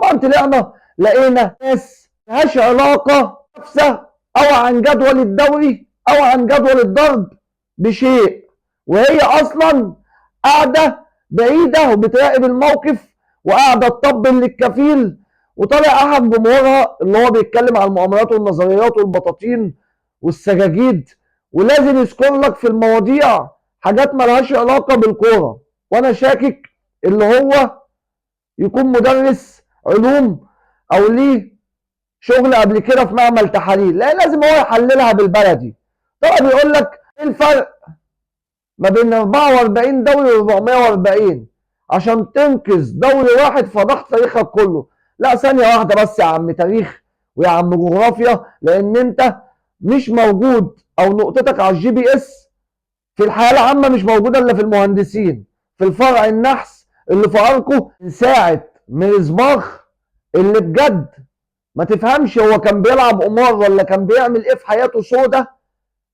طبعا طلعنا لقينا ناس ملهاش علاقة نفسها او عن جدول الدوري او عن جدول الضرب بشيء، وهي اصلا قاعدة بعيدة وبتراقب الموقف وقاعدة تطبل للكفيل. وطالع احد جمهورها اللي هو بيتكلم على المؤامرات والنظريات والبطاطين والسجاجيد، ولازم يذكر لك في المواضيع حاجات مالهاش علاقة بالكورة. وانا شاكك اللي هو يكون مدرس علوم او ليه شغل قبل كده في معمل تحاليل، لا لازم هو يحللها بالبلدي. طبعا بيقول لك ايه الفرق ما بين 44 دوري و 440؟ عشان تنقذ دوري واحد فضحت تاريخك كله. لا ثانية واحدة بس يا عم تاريخ ويا عم جغرافيا، لان انت مش موجود او نقطتك على ال GPS في الحياة العامة مش موجودة الا في المهندسين في الفرع النحس اللي في اركو من ساعة ميرزباخ، اللي بجد ما تفهمش هو كان بيلعب قمار ولا كان بيعمل ايه في حياته سودة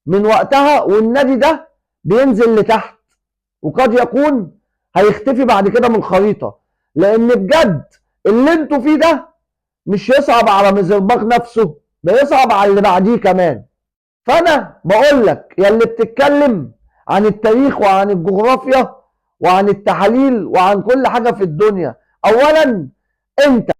من وقتها، والنادي ده بينزل لتحت وقد يكون هيختفي بعد كده من الخريطة، لان بجد اللي انتوا فيه ده مش يصعب على ميزرباخ نفسه، ده يصعب على اللي بعديه كمان. فانا بقول لك يا اللي بتتكلم عن التاريخ وعن الجغرافيا وعن التحاليل وعن كل حاجة في الدنيا، اولا انت